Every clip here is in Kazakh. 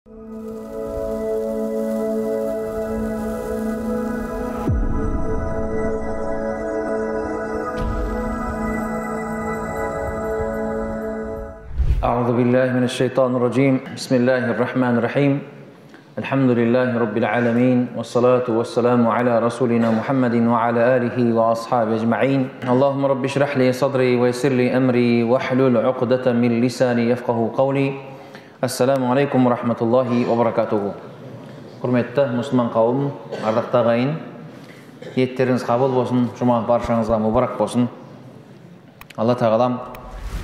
أعوذ بالله من الشيطان الرجيم. بسم الله الرحمن الرحيم. الحمد لله رب العالمين، والصلاة والسلام على رسولنا محمد وعلى آله وأصحابه أجمعين. اللهم رب اشرح لي صدري ويسر لي أمري واحلل عقدة من لساني يفقه قولي. السلام عليكم ورحمة الله وبركاته. Құрметті мұсылман қауым, ардақты ағайын, ниеттеріңіз қабыл болсын, жұма баршаңызға мүбарак болсын. Алла тағалам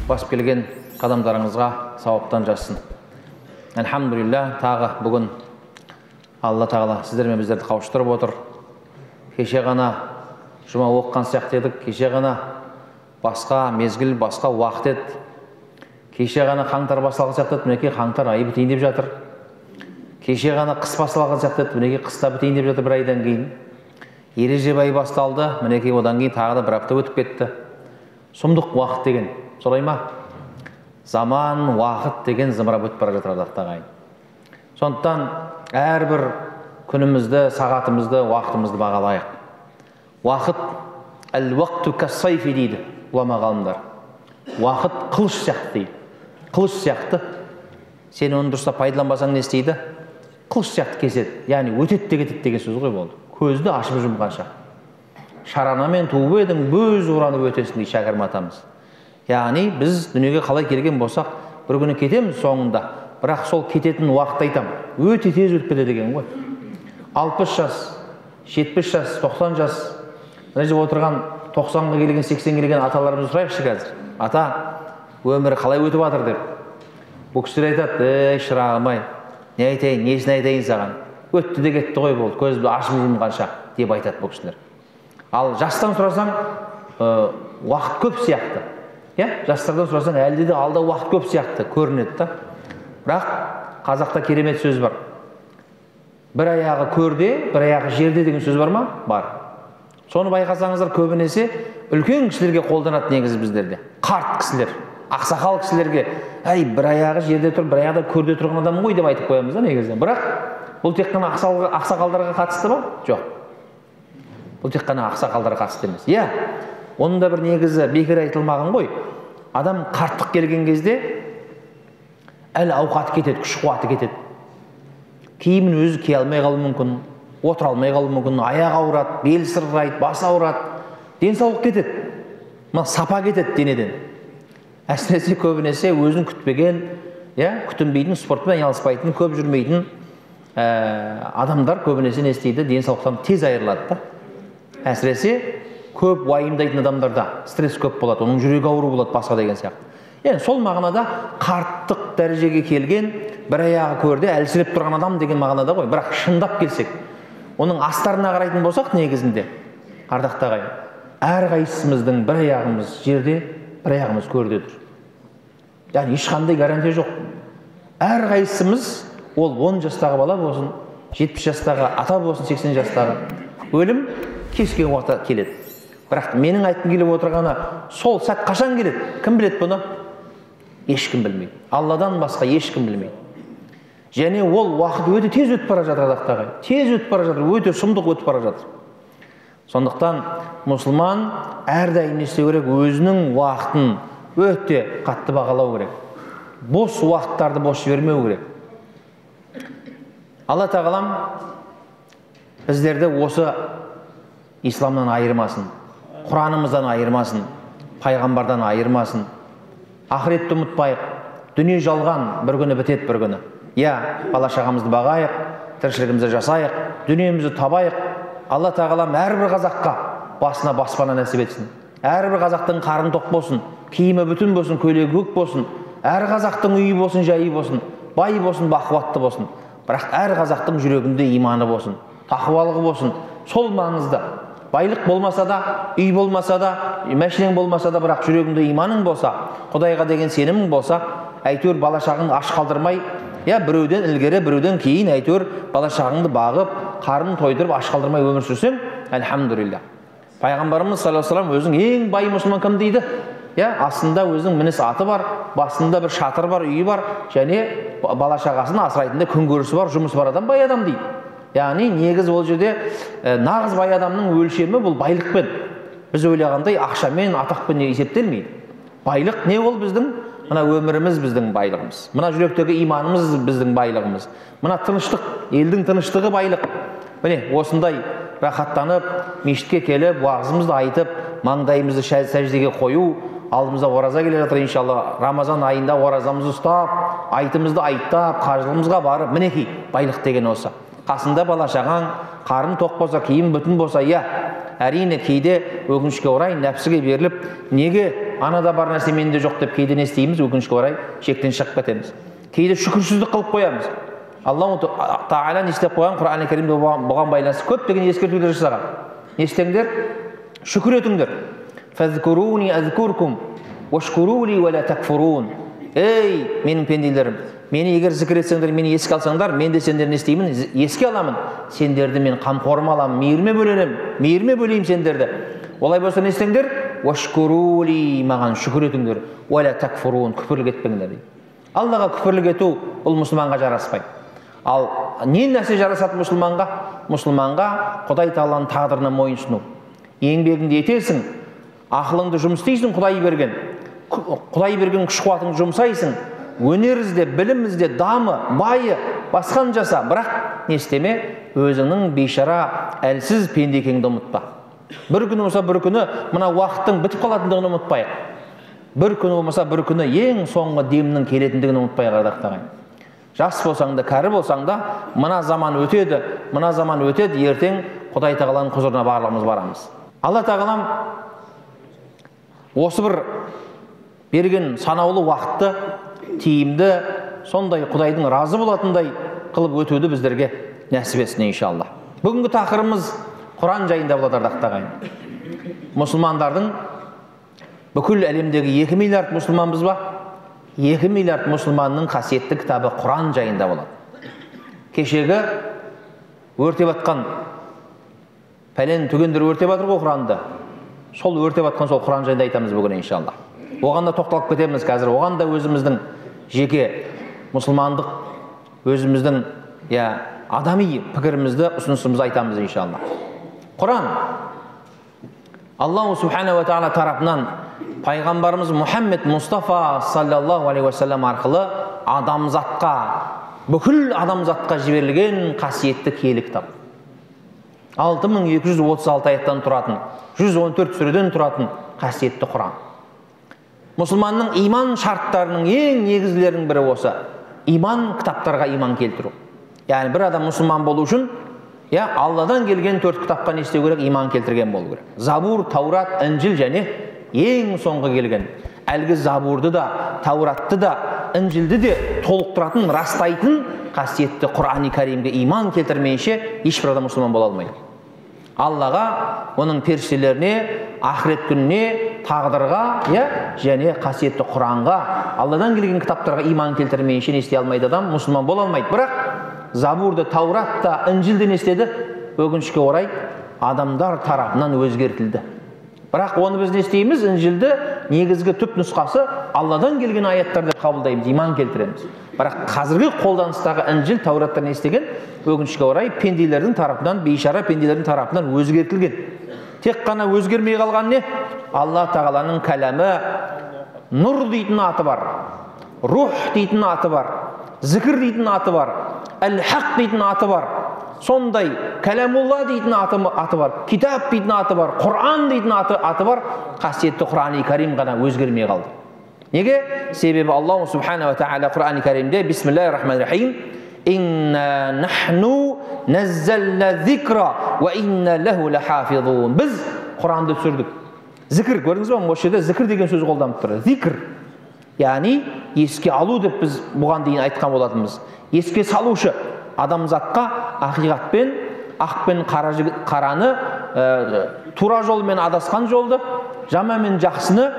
басып келген қадамдарыңызға сауаптан жазсын. Альхамдулилля, тағы бүгін Алла тағала сіздер мен біздерді қауыштырып отыр. Кеше ғана жұма оқыған сияқты едік, кеше ғана басқа мезгіл, басқа уақыт еді. Кеше ғана қаңтар басталған сияқты еді, мінекей қаңтар айы бітейін деп жатыр. Кеше ғана қыс басталған сияқты еді, мінекей қыс та бітейін деп жатыр бір айдан кейін. Ережеп айы басталды, мінекей одан кейін тағы да бір апта өтіп кетті. Сұмдық уақыт деген, солай ма? Заман, уақыт деген зымырап өтіп бара жатыр, ардақты ағайын. Сондықтан әрбір күнімізді, сағатымызды, уақытымызды бағалайық. Уақыт әл-уақту кас-сайфи дейді ғұлама ғалымдар. Уақыт қылыш сияқты дейді. Қылыш сияқты. Сен оны дұрыстап пайдаланбасаң не істейді? Қылыш сияқты кеседі. Яғни өтеді де кетеді деген сөз ғой болды. Көзді ашып жұмғанша. Шаранамен туып едің, бөз оранып өтесің дейді Шәкәрім атамыз. Яғни біз дүниеге қалай келген болсақ, бір күні кетеміз соңында. Бірақ сол кететін уақытты айтам, өте тез өтіп кетеді екен ғой. 60 жас, 70 жас, 90 жас. Мына жерде отырған 90-ға келген, 80-ге келген аталарымызды сұрайықшы қазір. Ата, өмірі қалай өтіп жатыр деп. Бұл кісілер айтады, ей шырағым-ай, не айтайын, несін айтайын саған. Өтті де кетті ғой болды, көзімді ашып жұмғанша деп айтады бұл кісілер. Ал жастан сұрасаң, уақыт көп сияқты. Иә, жастардан сұрасаң, әлде де алда уақыт көп сияқты көрінеді да. Бірақ қазақта керемет сөз бар. Бір аяғы көрде, бір аяғы жерде деген сөз бар ма? Бар. Соны байқасаңыздар, көбінесе үлкен кісілерге қолданады негізі біздерде. Қарт кісілер, ақсақал кісілерге, әй, бір аяғы жерде тұр, бір аяғы көрде тұрған адам ғой деп айтып қоямыз да негізінен. Бірақ бұл тек қана ақсақалдарға қатысты ма? Жоқ. Бұл тек қана ақсақалдарға қатысты емес. Иә, оның да бір негізі бекер айтылмаған ғой. Адам қарттық келген кезде әл ауқаты кетеді, күш қуаты кетеді. Киімін өзі кие алмай қалуы мүмкін, отыра алмай қалуы мүмкін, аяғы ауырады, белі сырқырайды, басы ауырады, денсаулық кетеді. Мына сапа кетеді денеден. Әсіресе көбінесе өзін күтпеген, иә, күтінбейтін, спортпен айналыспайтын, көп жүрмейтін адамдар көбінесе не істейді? Денсаулықтан тез айырылады да. Әсіресе көп уайымдайтын адамдарда стресс көп болады, оның жүрегі ауру болады, басқа деген сияқты. Яғни сол мағынада қарттық дәрежеге келген, бір аяғы көрде әлсіреп тұрған адам деген мағынада ғой. Бірақ шындап келсек, оның астарына қарайтын болсақ негізінде, ардақты ағайын, әрқайсымыздың бір аяғымыз жерде, бір аяғымыз көрде тұр. Яғни ешқандай гарантия жоқ. Әрқайсымыз, ол 10 жастағы бала болсын, 70 жастағы ата болсын, 80 жастағы, өлім кез келген уақытта келеді. Бірақ менің айтқым келіп отырғаны, сол сәт қашан келеді? Кім біледі бұны? Ешкім білмейді. Алладан басқа ешкім білмейді. Және ол уақыт өте тез өтіп бара жатыр, ардақты ағайын. Тез өтіп бара жатыр, өте сұмдық өтіп бара жатыр. Сондықтан мұсылман әрдайым не істеу керек? Өзінің уақытын өте қатты бағалау керек. Бос уақыттарды бос жібермеу керек. Алла тағалам біздерді осы исламнан айырмасын, Құранымыздан айырмасын, пайғамбардан айырмасын. Ақыретті ұмытпайық. Дүние жалған, бір күні бітеді, бір күні. Иә, бала шағамызды бағайық, тіршілігімізді жасайық, дүниемізді табайық. Алла тағалам әрбір қазаққа басына баспана нәсіп етсін. Әрбір қазақтың қарны тоқ болсын, киімі бүтін болсын, көйлегі көк болсын. Әр қазақтың үйі болсын, жайы болсын, бай болсын, бақуатты болсын. Бірақ әр қазақтың жүрегінде иманы болсын, тақуалығы болсын. Сол маңызды. Байлық болмаса да, үй болмаса да, мәшинең болмаса да, бірақ жүрегіңде иманың болса, Құдайға деген сенімің болса, әйтеуір бала шағаңды аш қалдырмай, я біреуден ілгері, біреуден кейін әйтеуір бала шағаңды бағып, қарнын тойдырып, аш қалдырмай өмір сүрсең, әлхамдулилля. Пайғамбарымыз саллаллаху алейхи вассалам өзінің ең бай мұсылман кім дейді? Я, астында өзінің мініс аты бар, басында бір шатыр бар, үйі бар, және бала шағасын асырайтындай күнкөрісі бар, жұмысы бар адам бай адам дейді. Яғни негіз ол жерде нағыз бай адамның өлшемі бұл байлықпен, біз ойлағандай ақшамен, атақпен есептелмейді. Байлық не ол? Біздің мына өміріміз біздің байлығымыз, мына жүректегі иманымыз біздің байлығымыз, мына тыныштық, елдің тыныштығы байлық. Міне осындай рахаттанып мешітке келіп уағызымызды айтып, маңдайымызды сәждеге қою, алдымызда ораза келе жатыр иншалла, Рамазан айында оразамызды ұстап, айтымызды айттап, қажылығымызға барып, мінекей байлық деген осы. Қасында бала шағаң, қарын тоқ болса, киім бүтін болса, иә, әрине кейде өкінішке орай нәпсіге беріліп, неге анада бар нәрсе менде жоқ деп кейде не істейміз, өкінішке орай шектен шығып кетеміз. Кейде шүкірсіздік қылып қоямыз. Аллах Тағала не істеп қойған? Құран-ы Керимде бұған байланысты көптеген ескертулер жасаған. Не істеңдер? Шүкір етіңдер. Фазкуруни азкуркум вашкурули ва ла такфурун. Ей, менің пенделерім, мені егер зікір етсеңдер, мені еске алсаңдар, мен де сендерді не істеймін? Еске аламын. Сендерді мен қамқорыма аламын, мейіріме бөленемін, мейіріме бөлеймін сендерді. Олай болса не істеңдер? Вашкурули, маған шүкір етіңдер. Уа ла такфурун, күпірлік етпеңдер дейді. Аллаға күпірлік ету бұл мұсылманға жараспайды. Ал не нәрсе жарасады мұсылманға? Мұсылманға Құдай Тағаланың тағдырына мойын ұсыну. Еңбегіңді етесің, ақылыңды жұмыс істейсің, Құдай берген. Құдай берген күш қуатыңды жұмсайсың, өнер ізде, білім ізде, дамы, байы, басқан жаса. Бірақ не істеме? Өзіңнің бейшара әлсіз пенде екеніңді ұмытпа. Бір күні болса бір күні мына уақыттың бітіп қалатындығын ұмытпайық. Бір күні болмаса бір күні ең соңғы демнің келетіндігін ұмытпайық, ардақты ағайын. Жас болсаң да, кәрі болсаң да, мына заман өтеді, мына заман өтеді, ертең Құдай Тағаланың құзырына барлығымыз барамыз. Алла Тағалам осы бір берген санаулы уақытты тиімді, сондай Құдайдың разы болатындай қылып өтуді біздерге нәсіп етсін иншалла. Бүгінгі тақырыбымыз Құран жайында болады, ардақты ағайын. Мұсылмандардың бүкіл әлемдегі 2 миллиард мұсылманбыз ба? 2 миллиард мұсылманның қасиетті кітабы Құран жайында болады. Кешегі өртеп атқан пәлен түгендер өртеп жатыр ғой Құранды. Сол өртеп атқан сол Құран жайында айтамыз бүгін иншалла. Оған да тоқталып кетеміз қазір. Оған да өзіміздің жеке мұсылмандық, өзіміздің адами пікірімізді, ұсынысымызды айтамыз иншалла. Құран Аллаху субханаху ва тағала тарапынан пайғамбарымыз Мұхаммед Мұстафа саллаллаху алейхи уассалам арқылы адамзатқа, бүкіл адамзатқа жіберілген қасиетті киелі кітап. 6236 аяттан тұратын, 114 сүреден тұратын қасиетті Құран. Мұсылманның иман шарттарының ең негізгілерінің бірі осы. Иман кітаптарға иман келтіру. Яғни бір адам мұсылман болу үшін, Алладан келген 4 кітапқа не істеу керек? Иман келтірген болу керек. Забур, Таурат, Інжіл және ең соңғы келген. Әлгі Забурды да, Тауратты да, Інжілді де толықтыратын, растайтын қасиетті Құран-ы Кәрімге иман келтірмейінше ешбір адам мұсылман бола алмайды. Аллаға, оның періштелеріне, ақырет күніне, тағдырға, және қасиетті Құранға, Алладан келген кітаптарға иман келтірмейінше не істей алмайды адам, мұсылман бола алмайды. Бірақ Забурды, Таурат та, Інжілді не істеді? Өкінішке орай адамдар тарапынан өзгертілді. Бірақ оны біз не істейміз? Інжілді негізгі түп нұсқасы Алладан келген аяттар деп қабылдаймыз, иман келтіреміз. Бірақ қазіргі қолданыстағы Інжіл, Таураттар не істеген? Өкінішке орай пенделердің тарапынан, бейшара пенделердің тарапынан өзгертілген. Тек қана өзгермей қалған не? Алла Тағаланың кәләмі, нұр дейтін аты бар, рух дейтін аты бар, зікір дейтін аты бар, әл-хақ дейтін аты бар. Сондай кәләмулла дейтін аты бар, китап дейтін аты бар, Құран дейтін аты бар. Қасиетті Құран-ы Кәрим ғана өзгермей қалды. Неге? Себебі Аллах субханаху ва тағала Құран-ы Кәрімде Бисмиллахир-рахманир-рахим Инна нахну наззална зикра ва инна лаху лахафизун. Біз Құранды түсірдік. Зікір, көрдіңіз бе? Осы жерде зікір деген сөз қолданып тұр. Зикр, яғни еске алу деп біз бұған дейін айтқан болатынбыз. Еске салушы адамзатқа ақиқатпен, ақ пен қараны, тура жолмен адасқан жолды, жаман мен жақсыны,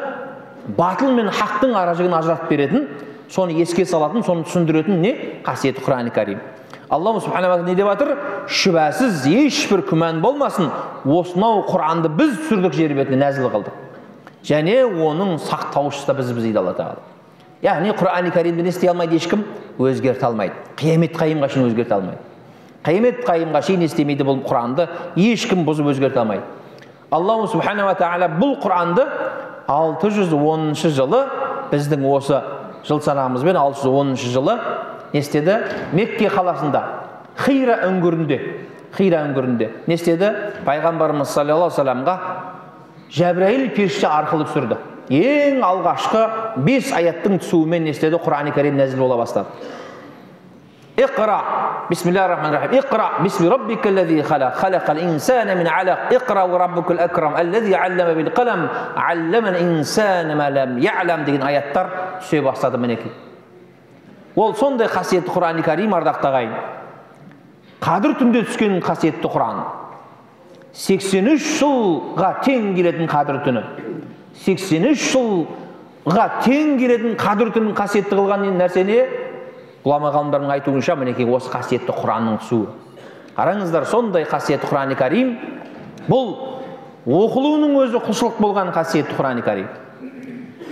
батыл мен хақтың ара жігін ажыратып беретін, соны еске салатын, соны түсіндіретін не? Қасиетті Құран-ы Кәрим. Аллах субханаху ва тағала не деп жатыр? Шүбәсіз, ешбір күмән болмасын, осынау Құранды біз түсірдік, жер бетіне нәзіл қылдық. Және оның сақтаушысы да бізбіз дейді Алла Тағала. Яғни Құран Кәрімді не істей алмайды ешкім? Өзгерте алмайды. Қиямет қайымға шейін өзгерте алмайды. Қиямет қайымға шейін не істемейді бұл Құранды? Ешкім бұзып өзгерте алмайды. Аллаху субханала тағала бұл Құранды 610 жылы, біздің осы жыл санағымызбен 610 жылы не істеді? Мекке қаласында, Хира үңгірінде, Хира үңгірінде не істеді? Пайғамбарымыз саллаллаху алейхи вассаламға Жәбірәйіл періште арқылы түсірді. Ең алғашқы 5 аяттың түсуімен не істеді? Құран Кәрім нәзіл бола бастады. Иқра, бисмиллахир-рахманир-рахим. Иқра, бисми раббикаллази халақ, халақал инсана мин алақ. Иқра ва раббукал акрам, аллази аллама бил қалам, алламал инсана ма лам я'лам деген аяттар түсе бастады мінекей. Ол сондай қасиетті Құран Кәрім, ардақты ағайын. Қадір түнде түскен қасиетті Құран. 83 жылға тең келетін қадір түні. 83 жылға тең келетін қадір түнін қасиетті қылған нәрсе не? Ғұлама ғалымдардың айтуынша, мінекей осы қасиетті Құранның түсуі. Қараңыздар, сондай қасиетті Құран Кәрім, бұл оқылуының өзі құлшылық болған қасиетті Құран Кәрім.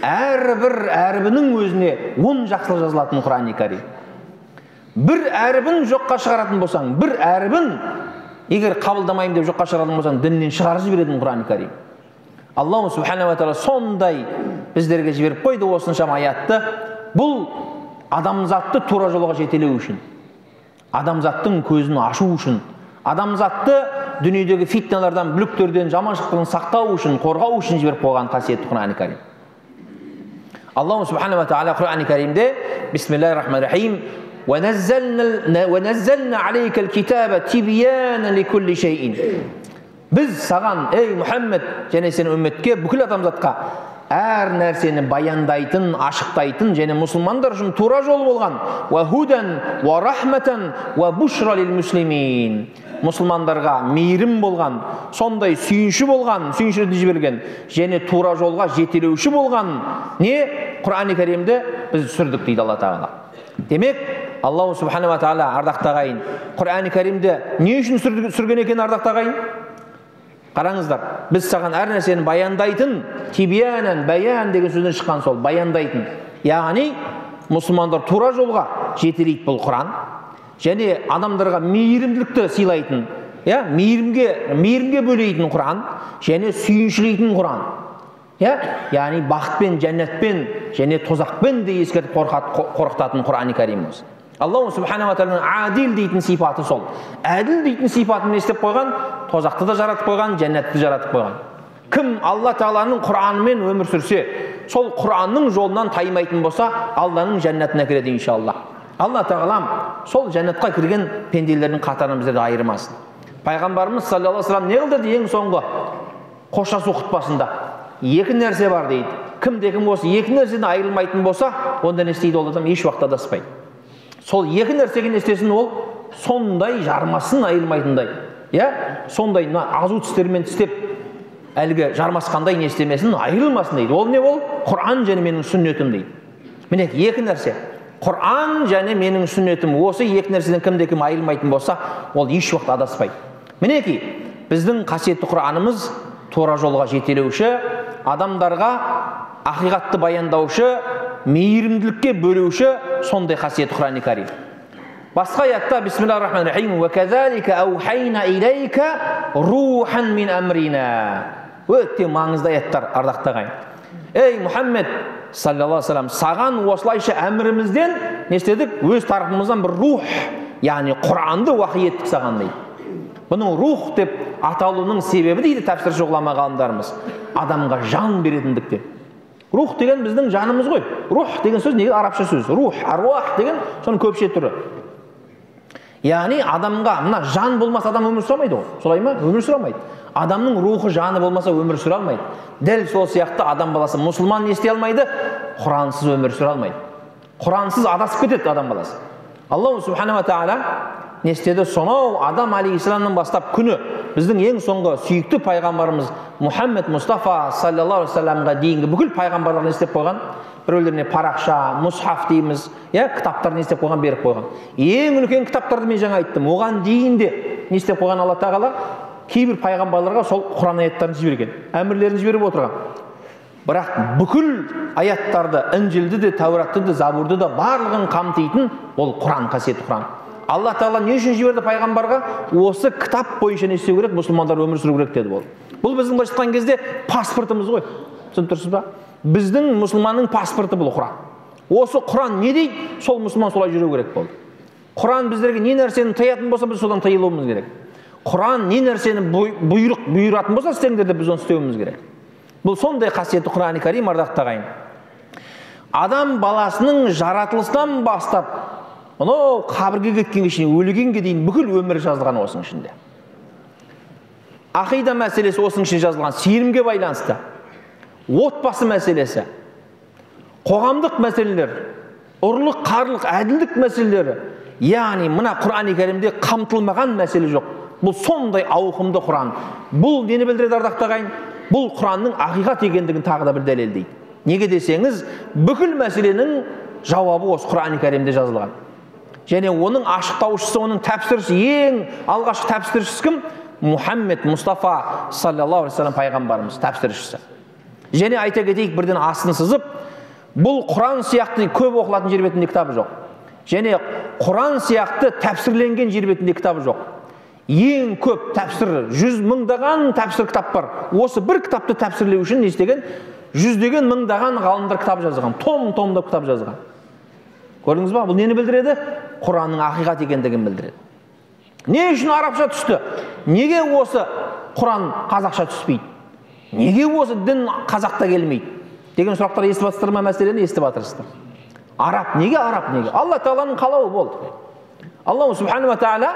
Әрбір әрбінің өзіне 10 жақсылық жазылатын Құран Кәрім. Бір әрбін жоққа шығаратын болсаң, бір әрбін егер қабылдамаймын деп жоққа шығаратын болсаң, діннен шығарып жіберетін Құран Кәрім. Аллаху субханала тағала сондай біздерге жіберіп қойды осыншама аятты. Бұл адамзатты тура жолға жетелеу үшін, адамзаттың көзін ашу үшін, адамзатты дүниедегі фитналардан, бүліктерден, жаманшылықтан сақтау үшін, қорғау үшін жіберіп қойған қасиетті Құран Кәрім. Аллаху субханала тағала Құран Кәрімде бисмиллахир-рахманир-рахим وَنَزَّلْنَا عَلَيْكَ الْكِتَابَ تِبْيَانًا لِكُلِّ شَيْءٍ. Біз саған, ей Мұхаммед, және сен үмметке, бүкіл адамзатқа әр нәрсені баяндайтын, ашықтайтын және мұсылмандар үшін тура жол болған وَهُدًا وَرَحْمَةً وَبُشْرَ لِلْمُسْلِمِينَ. Мұсылмандарға мейірім болған, сондай сүйінші болған, сүйінші ретінде жіберілген және тура жолға жетелеуші болған не? Құран Кәрімді біз түсірдік дейді Алла Тағала. Демек, Аллаху субханала тағала, ардақты ағайын, Құран Кәрімді не үшін түсірген екен, ардақты ағайын? Қараңыздар, біз саған әр нәрсені баяндайтын, тибиянан, баян деген сөзден шыққан сол, баяндайтын. Яғни, мұсылмандар тура жолға жетелейді бұл Құран, және адамдарға мейірімділікті сыйлайтын, мейірімге бөлейтін Құран, және сүйіншілейтін Құран. Яғни, бақытпен, жәннатпен, және тозақпен де ескертіп қорқытатын Құран Кәрім осы. Аллаху субханала тағаланың адил дейтін сипаты сол. Әділ дейтін сипатын не істеп қойған? Тозақты да жаратып қойған, жәннатты да жаратып қойған. Кім Алла Тағаланың Құранымен өмір сүрсе, сол Құранның жолынан таймайтын болса, Алланың жәннатына кіреді иншалла. Алла Тағалам сол жәннатқа кірген пенделердің қатарынан біздерді айырмасын. Пайғамбарымыз саллаллаху алейхи вассалам не қылды дейді ең соңғы қоштасу құтпасында? Екі нәрсе бар дейді. Кімде кім осы екі нәрседен айырылмайтын болса, онда не істейді ол адам? Еш уақытта адаспайды. Сол екі нәрсеге не істесін ол? Сондай жармасын айырмайтындай, сондай азу тістермен тістеп әлгі жармасқандай не істемесін, айырылмасын дейді. Ол не ол? Құран және менің сүннетім дейді. Міне екі нәрсе. Құран және менің сүннетім. Осы екі нәрседен кімде кім айырылмайтын болса, ол еш уақытта адаспайды. Мінекей, біздің қасиетті Құранымыз тура жолға жетелеуші, адамдарға ақиқатты баяндаушы, мейірімділікке бөлеуші сондай қасиетті Құран Кәрім. Басқа аятта бисмиллахир-рахманир-рахим ва казалика аухайна илейка рухан мин амрина. Өте маңызды аяттар, ардақты ағайын. Ей Мұхаммед саллаллаху алейхи вассалам, саған осылайша әмірімізден не істедік? Өз тарапымыздан бір рух, яғни Құранды уахи еттік саған дейді. Бұның рух деп аталуының себебі дейді тәпсірші ғұлама ғалымдарымыз, адамға жан беретіндіктен. Рух деген біздің жанымыз ғой. Рух деген сөз неге арабша сөз? Рух, аруах деген соның көпше түрі. Яғни адамға мына жан болмаса адам өмір сүре алмайды ғой. Солай ма? Өмір сүре алмайды. Адамның рухы, жаны болмаса өмір сүре алмайды. Дәл сол сияқты адам баласы мұсылман не істей алмайды? Құрансыз өмір сүре алмайды. Құрансыз адасып кетеді адам баласы. Аллаху субханала тағала не істеді? Сонау Адам алейхиссаламнан бастап күні біздің ең соңғы сүйікті пайғамбарымыз Мұхаммед Мұстафа саллаллаху алейхи вассаламға дейінгі бүкіл пайғамбарлар не істеп қойған? Біреулеріне парақша, мұсхаф дейміз, кітаптар не істеп қойған, беріп қойған. Ең үлкен кітаптарды мен жаңа айттым. Оған дейін де не істеп қойған Алла Тағала? Кейбір пайғамбарларға сол Құран аяттарын жіберген, әмірлерін жіберіп отырған. Бірақ бүкіл аяттарды, Інжілді де, Тәуратты да, Забурды да барлығын қамтитын ол Құран, қасиетті Құран. Алла Тағала не үшін жіберді пайғамбарға? Осы кітап бойынша не істеу керек, мұсылмандар өмір сүру керек деді ол. Бұл біздің былайша айтқан кезде паспортымыз ғой. Түсініп тұрсыз ба? Біздің мұсылманның паспорты бұл Құран. Осы Құран не дейді, сол мұсылман солай жүру керек болды. Құран біздерге не нәрсені тыятын болса, біз содан тыйылуымыз керек. Құран не нәрсені бұйрық бұйыратын болса, істеңдер деп біз оны істеуіміз керек. Бұл сондай қасиетті Құран-ы Карим, ардақты ағайын. Адам баласының жаратылысынан бастап, мынау қабірге кеткенге шейін, өлгенге дейін бүкіл өмірі жазылған осының ішінде. Ақида мәселесі осының ішінде жазылған, сенімге байланысты, отбасы мәселесі, қоғамдық мәселелер, ұрлық, қарлық, әділдік мәселелері, яғни мына Құран-ы Кәрімде қамтылмаған мәселе жоқ. Бұл сондай ауқымды Құран. Бұл нені білдіреді, ардақты ағайын? Бұл Құранның ақиқат екендігін тағы да бір дәлелдейді. Неге десеңіз, бүкіл мәселенің жауабы осы Құран-ы Кәрімде жазылған. Және оның ашықтаушысы, оның тәпсіршісі, ең алғашқы тәпсіршісі кім? Мұхаммед Мұстафа саллаллаху алейхи вассалам пайғамбарымыз тәпсіршісі. Және айта кетейік, бірден астын сызып, бұл Құран сияқты көп оқылатын жер бетінде кітабы жоқ. Және Құран сияқты тәпсірленген жер бетінде кітабы жоқ. Ең көп тәпсір, 100 мыңдаған тәпсір кітап бар. Осы бір кітапты тәпсірлеу үшін не істеген? Жүздеген мыңдаған ғалымдар кітап жазған, том-томдап кітап жазған. Көрдіңіз ба? Бұл нені білдіреді? Құранның ақиқат екендігін білдіреді. Не үшін арабша түсті? Неге осы Құран қазақша түспейді? Неге осы дін қазақта келмейді? Деген сұрақтар естіп жатсыздар ма, мәселені естіп жатырсыздар. Араб неге, араб неге? Алла Тағаланың қалауы болды. Алла Субхану ва Тағала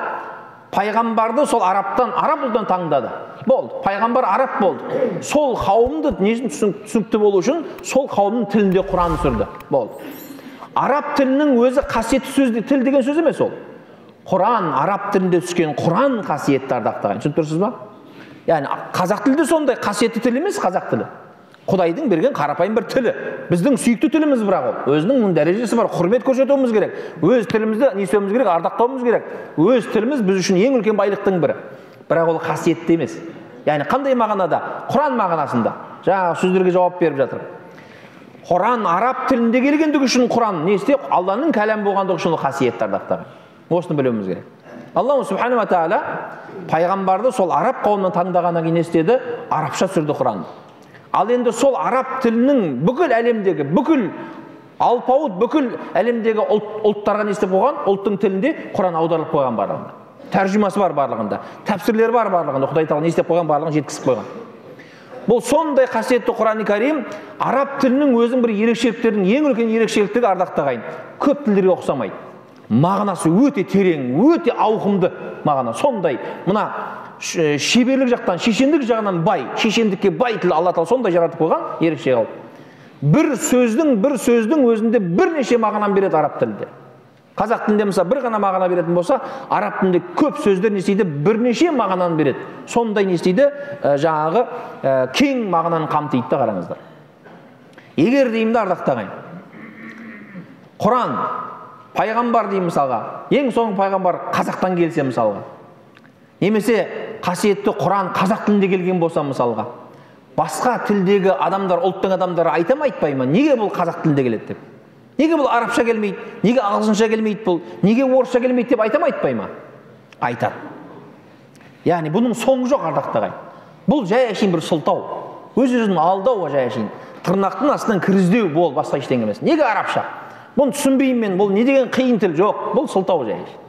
пайғамбарды сол арабтан, араб ұлтынан таңдады. Болды. Пайғамбар араб болды. Сол қауымды несін түсінікті болу үшін сол қауымның тілінде Құран түсірді. Болды. Араб тілінің өзі қасиетті сөз, тіл деген сөз емес ол. Құран араб тілінде түскен Құран қасиетті, ардақты ағайын. Түсініп тұрсыз ба? Яғни қазақ тілі де сондай қасиетті тіл емес, қазақ тілі. Құдайдың берген қарапайым бір тілі. Біздің сүйікті тіліміз бірақ ол. Өзінің дәрежесі бар, құрмет көрсетуіміз керек. Өз тілімізді не істеуіміз керек, ардақтауымыз керек. Өз тіліміз біз үшін ең үлкен байлықтың бірі. Бірақ ол қасиетті емес. Яғни қандай мағынада? Құран мағынасында. Жаңағы сөздерге жауап беріп жатыр. Құран араб тілінде келгендігі үшін Құран не істе? Алланың кәләмі болғандығы үшін ол қасиетті, ардақты ағайын. Осыны білуіміз керек. Алла Субхану ва Тағала пайғамбарды сол араб қауымынан таңдағаннан кейін не істеді? Арабша түсірді Құранды. Ал енді сол араб тілінің бүкіл әлемдегі, бүкіл алпауыт, бүкіл әлемдегі ұлттарға не істеп қойған? Ұлттың тілінде Құран аударылып қойған барлығында. Тәржімасы бар барлығында, тәпсірлері бар барлығында. Құдай Тағала не істеп қойған, барлығын жеткізіп қойған. Бұл сондай қасиетті Құран-ы Карим араб тілінің өзінің бір ерекшеліктерінің ең үлкен ерекшеліктігі, ардақты ағайын, көп тілдерге ұқсамайды. Мағынасы өте терең, өте ауқымды мағына. Сондай мына шеберлік жақтан, шешендік жағынан бай, шешендікке бай тіл Алла Тағала сондай жаратып қойған, ерекше қылып. Бір сөздің өзінде бірнеше мағынаны береді араб тілінде. Қазақ тілінде мысалы бір ғана мағына беретін болса, араб тілінде көп сөздер не істейді? Бірнеше мағынаны береді. Сондай не істейді? Жаңағы кең мағынаны қамтиды да, қараңыздар. Егер деймін де, ардақты ағайын, Құран, пайғамбар деймін мысалға, ең соңғы пайғамбар қазақтан келсе мысалға, немесе қасиетті Құран қазақ тілінде келген болса мысалға, басқа тілдегі адамдар, ұлттың адамдары айта ма, айтпай ма? Неге бұл қазақ тілінде келеді деп? Неге бұл арабша келмейді? Неге ағылшынша келмейді бұл? Неге орысша келмейді деп айта ма, айтпай ма? Айтады. Яғни бұның соңы жоқ, ардақты ағайын. Бұл жай әшейін бір сылтау. Өз-өзін алдау жай әшейін. Тырнақтың астынан кір іздеу бол, басқа ештеңе емес. Неге арабша? Бұны түсінбеймін мен, бұл не деген қиын тіл? Жоқ, бұл сылтау жай әшейін.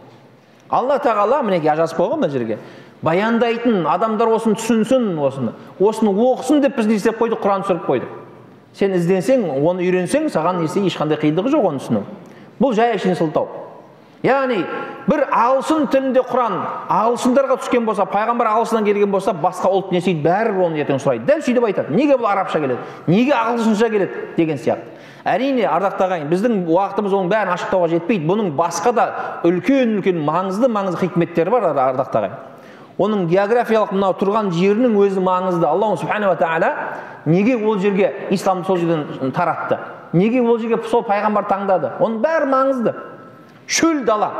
Алла Тағала мінекей жазып қойған мына жерге. Баяндайтын адамдар осыны түсінсін, осыны. Осыны оқысын деп біз не істеп қойдық? Құран түсіріп қойдық. Сен ізденсең, оны үйренсең, саған не ешқандай қиындығы жоқ оны түсіну. Бұл жай әшейін сылтау. Яғни бір ағылшын тілінде Құран ағылшындарға түскен болса, пайғамбар ағылшыннан келген болса, басқа ұлт не істейді? Бәрібір оны ертең сұрайды. Дәл сөйтіп айтады. Неге бұл арабша келеді? Неге ағылшынша келеді деген сияқты. Әрине, ардақты ағайын, біздің уақытымыз оның бәрін ашықтауға жетпейді. Бұның басқа да үлкен-үлкен маңызды хикметтері бар, ардақты ағайын. Оның географиялық мынау тұрған жерінің өзі маңызды. Аллаһу субханаху ва тағала неге ол жерге исламды сол жерден таратты? Неге ол жерге сол пайғамбар таңдады? Оның бәрі маңызды. Шөл дала.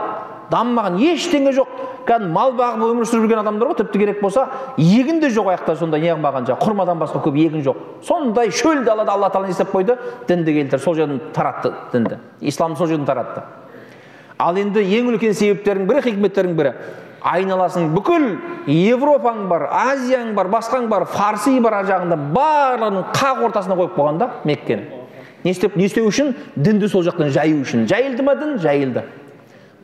Дамымаған, ештеңе жоқ. Кәдімгі мал бағып өмір сүріп жүрген адамдар ғой, тіпті керек болса, егін де жоқ аяқта, сондай не қылмаған, жаңағы құрмадан басқа көп егін жоқ. Сондай шөл далада Алла тағала не істеп қойды? Дінді келтірді, сол жерден таратты дінді. Исламды сол жерден таратты. Ал енді ең үлкен себептердің бірі, хикметтердің бірі, айналасың бүкіл Европаң бар, Азияң бар, басқаң бар, Фарси бар, ар жағында барлығының қақ ортасына қойып қойған да Меккені. Не істеп, не істеу үшін? Дінді сол жақтан жаю үшін. Жайылды ма дін? Жайылды.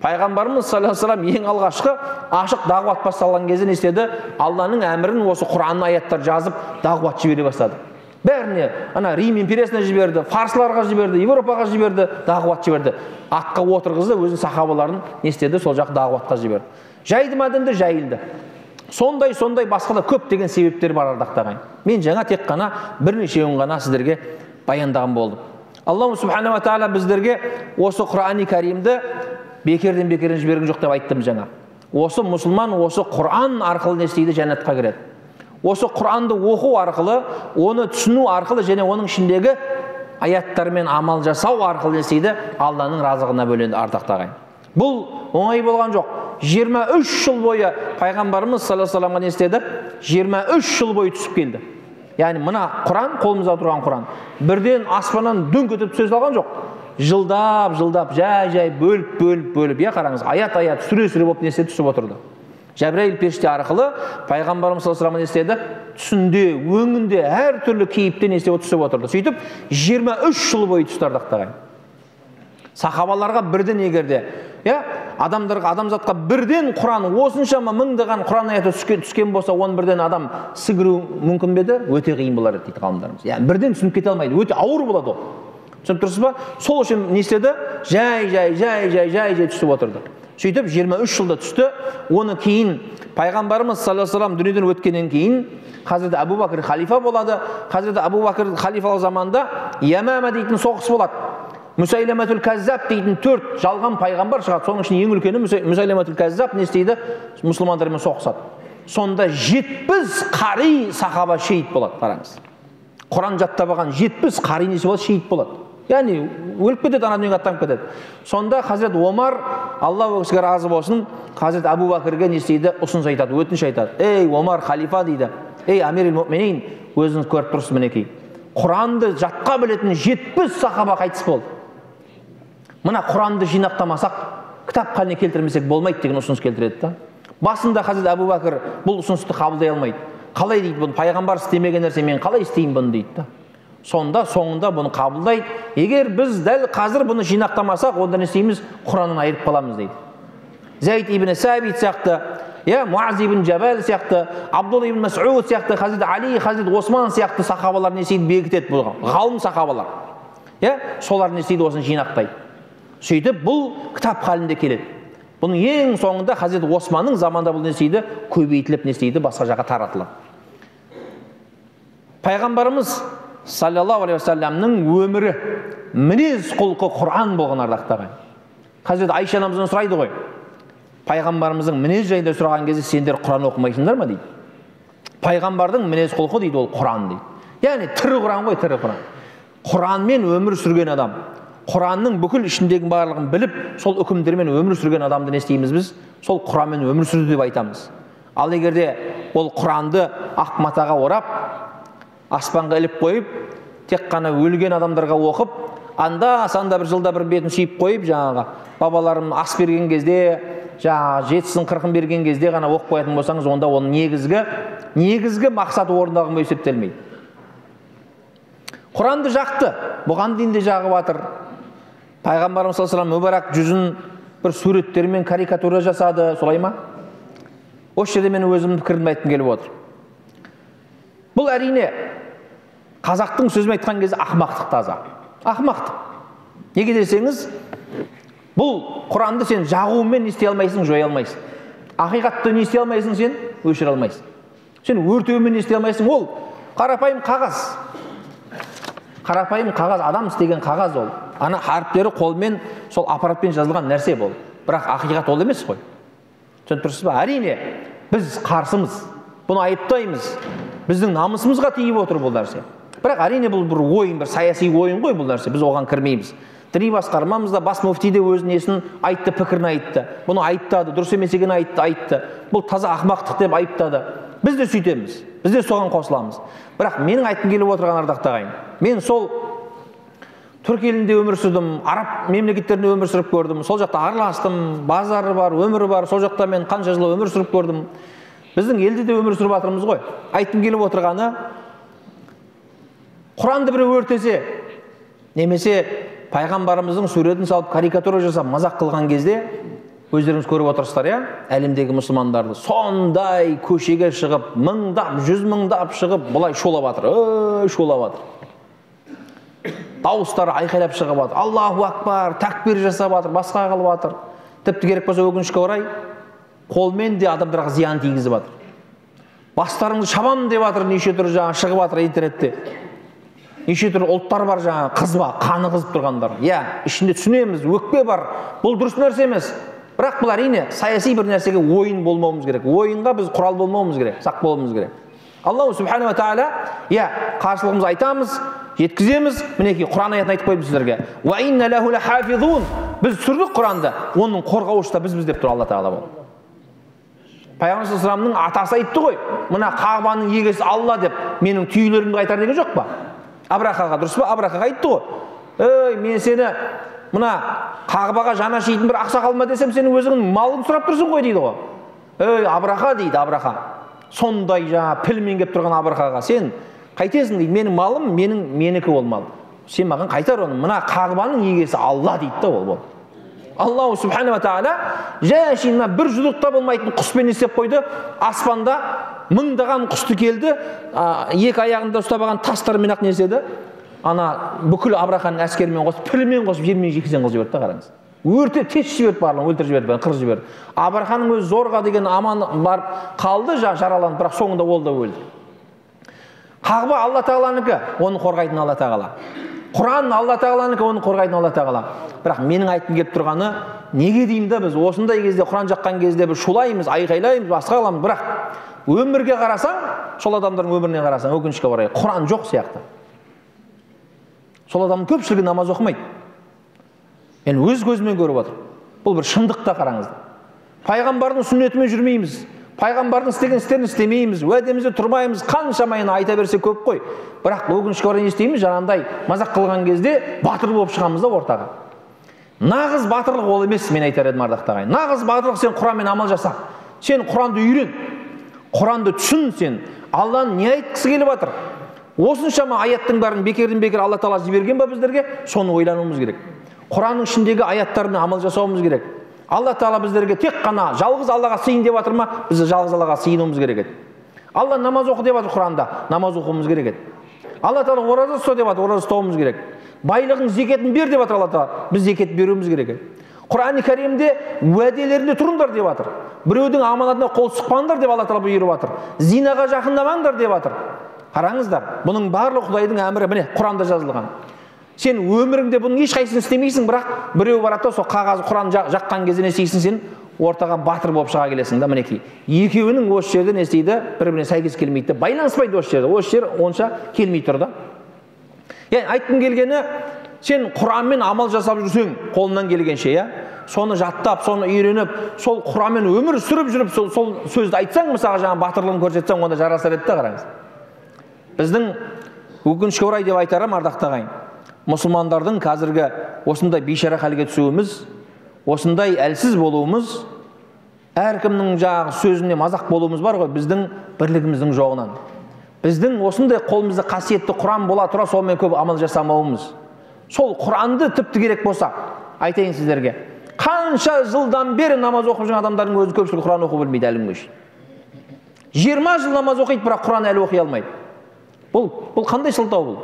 Пайғамбарымыз саллаллаху алейхи вассалам ең алғашқы ашық дағуат басталған кезде не істеді? Алланың әмірін, осы Құранның аяттар жазып, дағуат жібере бастады. Бәріне, ана Рим империясына жіберді, фарсыларға жіберді, Европаға жіберді, дағуат жіберді. Атқа отырғызды, өзінің сахабаларын не істеді? Сол жақ дағуатқа жіберді. Жайды ма дінді? Жайылды. Сондай басқа да көптеген себептер бар, ардақты ағайын. Мен жаңа тек қана бірнешеуін ғана сіздерге баяндаған болдым. Аллаху субханаху ва тағала біздерге осы Құрани Кәрімді бекерден бекерден жіберген жоқ деп айттым жаңа. Осы мұсылман осы Құран арқылы не істейді? Жәннатқа кіреді. Осы Құранды оқу арқылы, оны түсіну арқылы және оның ішіндегі аяттармен амал жасау арқылы не істейді? Алланың разылығына бөленді, ардақты ағайын. Бұл оңай болған жоқ. 23 жыл бойы пайғамбарымыз саллаллаху алейхи вассаламға не істеді? 23 жыл бойы түсіп келді. Яғни мына Құран, қолымызда тұрған Құран, бірден аспаннан дүңк етіп түсе салған жоқ. Жылдап, жылдап, жай-жай бөліп, бөліп, бөліп, иә, қараңыз, аят-аят, сүре-сүре болып не істеді? Түсіп отырды. Жәбірәйіл періште арқылы пайғамбарымыз саллаллаху алейхи вассалам не істеді? Түсінде, өңінде, әртүрлі кейіпте не істеп түсіп отырды. Сөйтіп 23 жыл бойы түсті, ардақты ағайын. Сахабаларға бірден егерде, иә, адамдарға, адамзатқа бірден Құран осыншама мыңдаған Құран аяты түскен болса, оны бірден адам сіңіру мүмкін бе еді? Өте қиын болар еді дейді ғалымдарымыз. Яғни бірден түсініп кете алмайды, өте ауыр болады ол. Түсініп тұрсыз ба? Сол үшін не істеді? Жай, жай, жай, жай, жай, жай түсіп отырды. Сөйтіп 23 жылда түсті. Оны кейін пайғамбарымыз саллаллаху алейхи вассалам дүниеден өткеннен кейін Хазірет Әбу Бәкір халифа болады. Хазірет Әбу Бәкір халифалық заманында Ямама дейтін соғыс болады. Мұсайламатул Кәззаб дейтін 4 жалған пайғамбар шығады. Соның ішінде ең үлкені Мұсайламатул Кәззаб не істейді? Мұсылмандармен соғысады. Сонда 70 қари сахаба шейіт болады, қараңыз. Құран жаттап алған 70 қари несі болады? Шейіт болады. Яғни өліп кетеді, ана дүниеге аттанып кетеді. Сонда Хазірет Омар, Алла ол кісіге разы болсын, Хазірет Әбу Бәкірге не істейді? Ұсыныс айтады, өтініш айтады. Ей, Омар халифа дейді. Ей, Амир әл-Муъминин, өзіңіз көріп тұрсыз мінекей. Құранды жатқа білетін 70 сахаба қайтыс болды. Мына Құранды жинақтамасақ, кітап халіне келтірмесек болмайды деген ұсыныс келтіреді да. Басында Хазірет Әбу Бәкір бұл ұсынысты қабылдай алмайды. Қалай дейді бұны, пайғамбар істемеген нәрсе, мен қалай істеймін бұны дейді да. Сонда соңында бұны қабылдайды. Егер біз дәл қазір бұны жинақтамасақ, онда не істейміз? Құраннан айырып қаламыз дейді. Зайд ибн Сабит сияқты, я Муаз ибн Жабал сияқты, Абдулла ибн Мас'уд сияқты, Хазірет Али, Хазірет Осман сияқты сахабалар не істейді? Бекітеді бұған. Ғалым сахабалар. Я солар не істейді? Осыны жинақтайды. Сөйтіп бұл кітап халінде келеді. Бұның ең соңында Хазірет Османның заманында бұл не істейді? Көбейтіліп не істейді? Басқа жаққа таратылады. Пайғамбарымыз саллаллаху алейхи уассаламның өмірі, мінез құлқы Құран болған, ардақты ағайын. Хазірет Айша анамыздан сұрайды ғой. Пайғамбарымыздың мінез жайында сұраған кезде, сендер Құран оқымайсыңдар ма дейді. Пайғамбардың мінез құлқы дейді, ол Құран дейді. Яғни тірі Құран ғой, тірі Құран. Құранмен өмір сүрген адам, Құранның бүкіл ішіндегі барлығын біліп, сол үкімдермен өмір сүрген адамды не істейміз біз? Сол Құранмен өмір сүрді деп айтамыз. Ал егер де ол Құранды ақ матаға орап, аспанға іліп қойып, тек қана өлген адамдарға оқып, анда санда бір жылда бір бетін сүйіп қойып, жаңағы бабаларым ас берген кезде, жаңағы жетісін қырқын берген кезде ғана оқып қоятын болсаңыз, онда оның негізгі мақсаты орындалған болып есептелмейді. Құранды жақты, бұған дейін де жағып жатыр. Пайғамбарымыз саллаллаху алейхи вассалам мүбәрак жүзін бір суреттермен карикатура жасады, солай ма? Осы жерде мен өзімнің пікірімді айтқым келіп отыр. Бұл әрине қазақтың сөзімен айтқан кезде ақымақтық таза. Ақымақтық. Неге десеңіз, бұл Құранды сен жағумен не істей алмайсың, жоя алмайсың. Ақиқатты не істей алмайсың, сен өшіре алмайсың. Сен өртеумен не істей алмайсың, ол қарапайым қағаз. Қарапайым қағаз, адам істеген қағаз ол. Ана харіптері қолмен, сол аппаратпен жазылған нәрсе бұл. Бірақ ақиқат ол емес қой. Түсініп тұрсыз ба? Әрине, біз қарсымыз, бұны айыптаймыз. Біздің намысымызға тиіп отыр бұл нәрсе. Бірақ әрине бұл бір ойын, бір саяси ойын ғой бұл нәрсе. Біз оған кірмейміз. Діни басқармамыз да, бас муфти де өз несін айтты, пікірін айтты. Бұны айыптады, дұрыс емес екенін айтты. Бұл таза ақымақтық деп айыптады. Біз де сөйтеміз, біз де соған қосыламыз. Бірақ менің айтқым келіп отырған, ардақты ағайын, мен сол түрік елінде өмір сүрдім, араб мемлекеттерінде өмір сүріп көрдім, сол жақта араластым, базары бар, өмірі бар, сол жақта мен қанша жыл өмір сүріп көрдім. Біздің елде де өмір сүріп жатырмыз ғой. Айтқым келіп отырғаны, Құранды біреу өртесе, немесе пайғамбарымыздың суретін салып карикатура жасап мазақ қылған кезде, өздеріңіз көріп отырсыздар, иә, әлемдегі мұсылмандарды сондай көшеге шығып, мыңдап, жүз мыңдап шығып, былай шулап жатыр, шулап жатыр. Дауыстары айқайлап шығып жатыр. Аллаху акбар, тәкбир жасап жатыр, басқа қылып жатыр. Тіпті керек болса, өкінішке орай, қолмен де адамдарға зиян тигізіп жатыр. Бастарыңызды шабам деп жатыр, неше түрлі жаңа шығып жатыр интернетте. Неше түрлі ұлттар бар жаңа, қызба, қаны қызып тұрғандар. Иә, ішінде түсінеміз, өкпе бар. Бұл дұрыс нәрсе емес. Бірақ бұл әрине саяси бір нәрсеге ойын болмауымыз керек. Ойынға біз құрал болмауымыз керек, сақ болуымыз керек. Аллаху субханала тағала, иә, қарсылығымызды айтамыз, жеткіземіз. Мінекей Құран аятын айтып қойдым сіздерге. Уа инна лаху лахафизун. Біз түсірдік Құранды, оның қорғаушысы да бізбіз деп тұр Алла тағала. Бұл Пайғамбар саллаллаху алейхи атасы айтты ғой, мына Қағбаның егесі Алла деп, менің түйелерімді қайтар деген жоқ па? Абрахаға, дұрыс па? Абрахаға айтты ғой. Ей, мен сені мына Қағбаға жаны ашитын бір ақсақал ма десем, сен өзіңнің малыңды сұрап тұрсың ғой дейді ғой. Ей, Абраха дейді, Абраха. Сондай жаңа пілмен келіп тұрған Абрахаға, сен қайтесің дейді, менің малым, менікі ол мал. Сен маған қайтар оны, мына Қағбаның егесі Алла дейді да ол. Аллаху субханала тағала жай мына бір жұдырықта болмайтын құспен не істеп қойды? Аспанда мыңдаған құсты келді, екі аяғында ұстап алған тастармен ақ не істеді? Ана бүкіл Абраханың әскерімен қосып, пілімен қосып, жермен жексен қылып жіберді да, қараңыз. Өртеп тесіп жіберді барлығын, өлтіріп жіберді, қырып жіберді. Абраханың өзі зорға деген аман барып қалды, жараланып, бірақ соңында ол да өлді. Қағба Алла тағаланікі, оны қорғайтын Алла тағала. Құран Алла тағаланікі, оны қорғайтын Алла тағала. Бірақ менің айтқым келіп тұрғаны, неге деймін да, біз осындай кезде, Құран жаққан кезде біз шулаймыз, айқайлаймыз, басқа қыламыз. Бірақ өмірге қарасаң, сол адамдардың өміріне қарасаң, өкінішке орай, Құран жоқ сияқты. Сол адамның көпшілігі намаз оқымайды. Мен өз көзіммен көріп отырмын. Бұл бір шындық та, қараңыздар. Пайғамбардың сүннетімен жүрмейміз. Пайғамбардың істеген істерін істемейміз, уәдемізде тұрмаймыз, қаншама енді айта берсе көп қой. Бірақ өкінішке орай не істейміз? Жаңағындай мазақ қылған кезде батыр болып шығамыз да ортаға. Нағыз батырлық ол емес, мен айтар едім, ардақты ағайын. Нағыз батырлық сен Құранмен амал жаса. Сен Құранды үйрен. Құранды түсін сен. Алланың не айтқысы келіп жатыр? Осыншама аяттың бәрін бекерден бекер Алла тағала жіберген ба біздерге? Соны ойлануымыз керек. Құранның ішіндегі аяттармен амал жасауымыз керек. Алла тағала біздерге тек қана жалғыз Аллаға сыйын деп жатыр ма? Біз жалғыз Аллаға сыйынуымыз керек еді. Алла намаз оқы деп жатыр Құранда, намаз оқуымыз керек еді. Алла тағала ораза ұста деп жатыр, ораза ұстауымыз керек. Байлығың зекетін бер деп жатыр Алла тағала, біз зекет беруіміз керек еді. Құран-ы Кәрімде уәделерінде тұрыңдар деп жатыр. Біреудің аманатына қол сұқпаңдар деп Алла тағала бұйырып жатыр. Зинаға жақындамаңдар деп жатыр. Қараңыздар, бұның барлығы Құдайдың әмірі, міне Құранда жазылған. Сен өміріңде бұның ешқайсысын істемейсің, бірақ біреу барады да сол қағаз Құран жаққан кезде не істейсің, сен ортаға батыр болып шыға келесің да, мінекей. Екеуінің осы жерде не істейді? Бір-біріне сәйкес келмейді, байланыспайды осы жерде. Осы жер онша келмей тұр да. Яғни айтқым келгені, сен Құранмен амал жасап жүрсең, қолыңнан келгенше, иә? Соны жаттап, соны үйреніп, сол Құранмен өмір сүріп жүріп, сол сөзді айтсаң, мысалға жаңа батырлығын көрсетсең, онда жарасар еді да, қараңыз. Біздің өкінішке орай деп айтарым, ардақты ағайын, мұсылмандардың қазіргі осындай бейшара халге түсуіміз, осындай әлсіз болуымыз, әркімнің жаңағы сөзіне мазақ болуымыз бар ғой, біздің бірлігіміздің жоғынан. Біздің осындай қолымызда қасиетті Құран бола тұра сонымен көп амал жасамауымыз. Сол Құранды тіпті керек болса, айтайын сіздерге, қанша жылдан бері намаз оқып жүрген адамдардың өзі көпшілігі Құран оқу білмейді әлі күнге шейін. 20 жыл намаз оқиды, бірақ Құран әлі оқи алмайды. Бұл қандай сылтау бұл?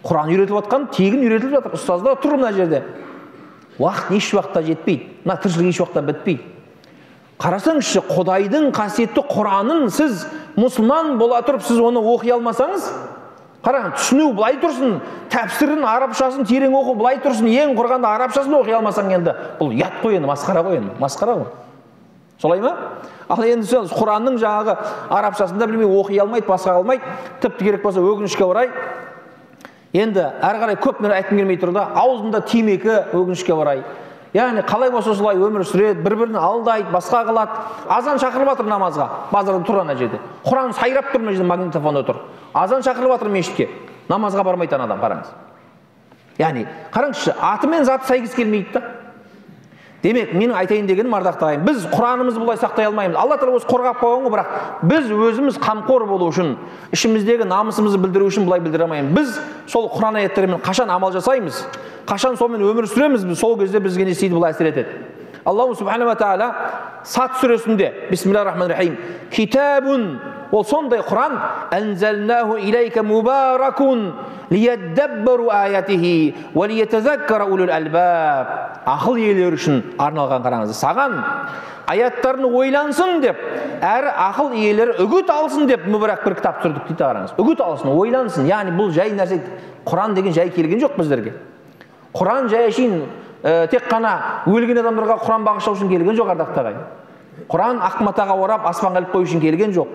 Құран үйретіліп жатқан, тегін үйретіліп жатыр. Ұстаздар тұр мына жерде. Уақыт еш уақытта жетпейді. Мына тіршілік еш уақытта бітпейді. Қарасаңызшы, Құдайдың қасиетті Құранын сіз мұсылман бола тұрып, сіз оны оқи алмасаңыз, қараңыз, түсіну былай тұрсын, тәпсірін, арабшасын терең оқу былай тұрсын, ең құрғанда арабшасын оқи алмасаң енді, бұл ұят қой енді, масқара ғой енді, масқара ғой. Солай ма? Ал енді сен Құранның жаңағы арабшасын да білмей оқи алмайды, басқа алмайды, тіпті керек болса өкінішке орай Енді әрі қарай көп нәрсе айтқым келмей тұр да, аузында темекі, өкінішке орай. Яғни қалай болса солай өмір сүреді, бір-бірін алдайды, басқа қылады. Азан шақырып жатыр намазға, базарда тұр ана жерде. Құран сайрап тұр мына жерде, магнитофонда тұр. Азан шақырып жатыр мешітке, намазға бармайды ана адам, қараңыз. Яғни, қараңызшы, аты мен заты сәйкес келмейді да. Демек, менің айтайын дегенім, ардақты ағайын, біз Құранымызды бұлай сақтай алмаймыз. Алла тағала өзі қорғап қойған ғой, бірақ біз өзіміз қамқор болу үшін, ішіміздегі намысымызды білдіру үшін бұлай білдіре алмаймыз. Біз сол Құран аяттерімен қашан амал жасаймыз, қашан сонымен өмір сүреміз, біз сол кезде бізге не істейді, бұл әсер етеді. Аллаху субханаху ва тағала Сат сүресінде, бисмиллахир-рахманир-рахим, китабун, ол сондай Құран, әнзалнаху илейка мубаракун лияддаббару аятихи ва лиятазаккара улул албаб. Ақыл иелері үшін арналған, қараңыз. Саған аяттарын ойлансын деп, әрі ақыл иелері үгіт алсын деп мүбәрак бір кітап түсірдік дейді, қараңыз. Үгіт алсын, ойлансын. Яғни бұл жай нәрсе, Құран деген жай келген жоқ біздерге. Құран жай әшейін тек қана өлген адамдарға Құран бағыштау үшін келген жоқ, ардақты ағайын. Құран ақ матаға орап аспанға іліп қою үшін келген жоқ.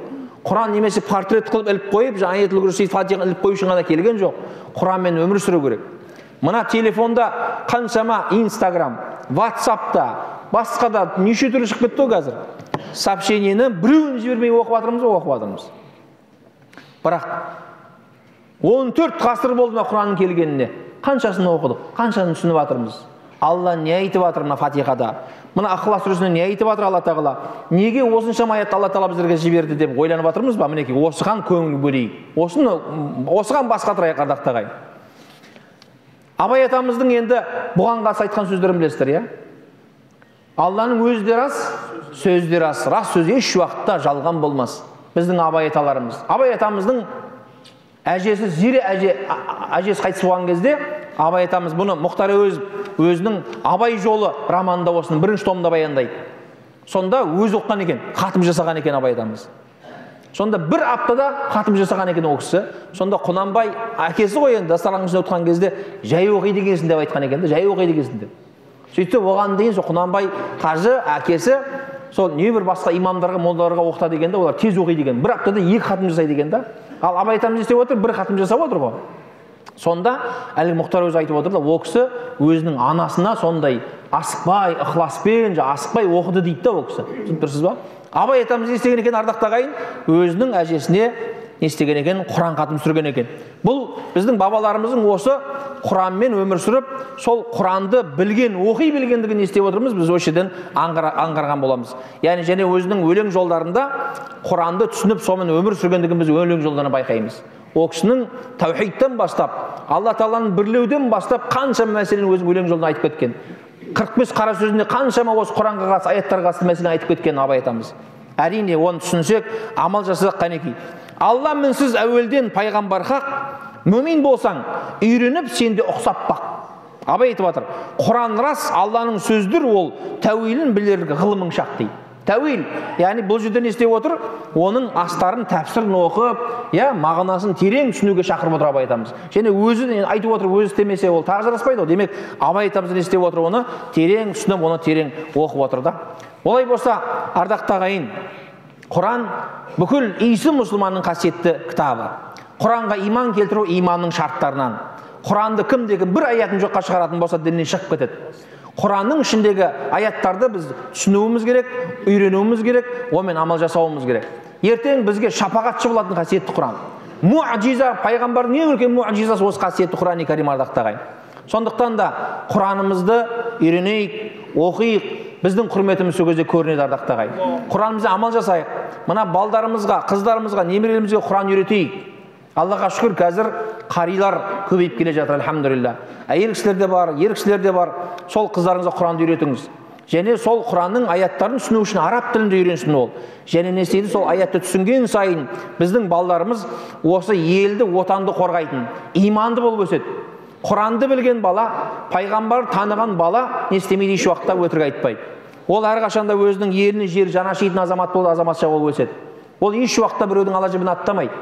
Құран немесе портрет қылып іліп қойып, жаңа Аятул Курси, Фатиха іліп қою үшін ғана келген жоқ. Құранмен өмір сүру керек. Мына телефонда қаншама Инстаграм, Ватсапта, басқа да неше түрлі шығып кетті ғой қазір. Сообщениені біреуін жібермей оқып жатырмыз ғой, оқып жатырмыз. Бірақ 14 ғасыр болды мына Құранның келгеніне. Қаншасын оқыдық, қаншасын түсініп жатырмыз. Алла не айтып жатыр мына Фатихада? Мына Ықылас сүресінде не айтып жатыр Алла тағала? Неге осыншама аятты Алла тағала біздерге жіберді деп ойланып жатырмыз ба? Мінекей, осыған көңіл бөлейік. Осыған бас қатырайық, ардақты ағайын. Абай атамыздың енді бұған қатысты айтқан сөздерін білесіздер, иә? Алланың өзі де рас, сөзі де рас. Рас сөз еш уақытта жалған болмас. Біздің Абай аталарымыз. Абай атамыздың әжесі Зере әжесі қайтыс болған кезде Абай атамыз бұны Мұхтар Әуезов өзінің Абай жолы романында осының бірінші томында баяндайды. Сонда өзі оқыған екен, хатым жасаған екен Абай атамыз. Сонда бір аптада хатым жасаған екен ол кісі. Сонда Құнанбай әкесі ғой енді дастархан үстінде отырған кезде жай оқиды екенсің деп айтқан екен да, жай оқиды екенсің деп. Сөйтіп оған дейін сол Құнанбай қажы әкесі сол небір басқа имамдарға, молдаларға оқытады екен да, олар тез оқиды екен. Бір аптада екі хатым жасайды екен да. Ал Абай атамыз не істеп отыр? Бір хатым жасап отыр ғой. Сонда әлгі Мұхтар өзі айтып отыр да, ол кісі өзінің анасына сондай асықпай, ықыласпен, асықпай оқыды дейді да ол кісі. Түсініп тұрсыз ба? Абай атамыз не істеген екен, ардақты ағайын? Өзінің әжесіне не істеген екен? Құран хатым түсірген екен. Бұл біздің бабаларымыздың осы Құранмен өмір сүріп, сол Құранды білген, оқи білгендігін не істеп отырмыз, біз осы жерден аңғарған боламыз. Яғни және өзінің өлең жолдарында Құранды түсініп, сонымен өмір сүргендігін біз өлең жолдарынан байқаймыз. Ол кісінің тәухидтен бастап, Алла тағаланы бірлеуден бастап қаншама мәселені өзінің өлең жолында айтып кеткен. 45 қара сөзінде қаншама осы Құранға қатысты, аяттарға қатысты мәселені айтып кеткен Абай атамыз. Әрине, оны түсінсек, амал жасасақ қанекей. Алла мінсіз әуелден пайғамбар хақ, мүмин болсаң, үйреніп сен де ұқсап бақ. Абай айтып жатыр, Құран рас, Алланың сөздір ол, тәуилін білер ғылымың шақ дейді. Тәуил, яғни бұл жерде не істеп отыр? Оның астарын, тәпсірін оқып, я, мағынасын терең түсінуге шақырып отыр Абай атамыз. Және өзі айтып отыр, өзі істемесе ол тағы жараспайды ғой. Демек, Абай атамыз не істеп отыр? Оны терең түсініп, оны терең оқып отыр да. Олай болса, ардақты ағайын, Құран бүкіл исі мұсылманның қасиетті кітабы. Құранға иман келтіру иманның шарттарынан. Құранды кімде-кім бір аятын жоққа шығаратын болса, діннен шығып кетеді. Құранның ішіндегі аяттарды біз түсінуіміз керек, үйренуіміз керек, онымен амал жасауымыз керек. Ертең бізге шапағатшы болатын қасиетті Құран. Муғжиза, пайғамбардың ең үлкен муғжизасы осы қасиетті Құран-и Карим, ардақты ағайын. Сондықтан да Құранымызды үйренейік, оқиық, біздің құрметіміз сол кезде көрінеді, ардақты ағайын. Құранымызға амал жасайық. Мына балдарымызға, қыздарымызға, немерелерімізге Құран үйретейік. Аллаға шүкір, қазір қарилар көбейіп келе жатыр, альхамдулилля. Әйел кісілер де бар, ер кісілер де бар. Сол қыздарыңызға Құранды үйретіңіз. Және сол Құранның аяттарын түсіну үшін араб тілінде үйренсін ол. Және не істейді? Сол аятты түсінген сайын біздің балаларымыз осы елді, отанды қорғайтын, иманды болып өседі. Құранды білген бала, пайғамбар таныған бала не істемейді, еш уақытта өтірік айтпайды. Ол әрқашанда өзінің еліне, жері жаны ашитын азамат болып, азаматша болып өседі. Ол еш уақытта біреудің ала жібін аттамайды.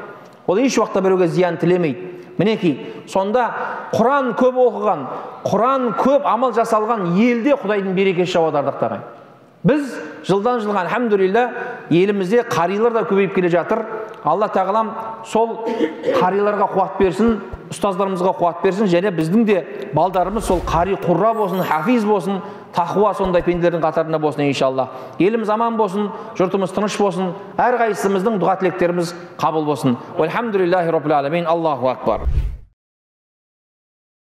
Ол еш уақытта біреуге зиян тілемейді. Мінекей, сонда Құран көп оқыған, Құран көп амал жасалған елде Құдайдың берекесі жауады, ардақты ағайын. Біз жылдан жылға альхамдулилля елімізде қарилар да көбейіп келе жатыр. Алла тағалам сол қариларға қуат берсін, ұстаздарымызға қуат берсін, және біздің де балдарымыз сол қари құрра болсын, хафиз болсын, тақуа сондай пенделердің қатарында болсын иншалла. Еліміз аман болсын, жұртымыз тыныш болсын, әрқайсымыздың дұға тілектеріміз қабыл болсын. Уальхамдулиллахи раббил аламин. Аллаху акбар.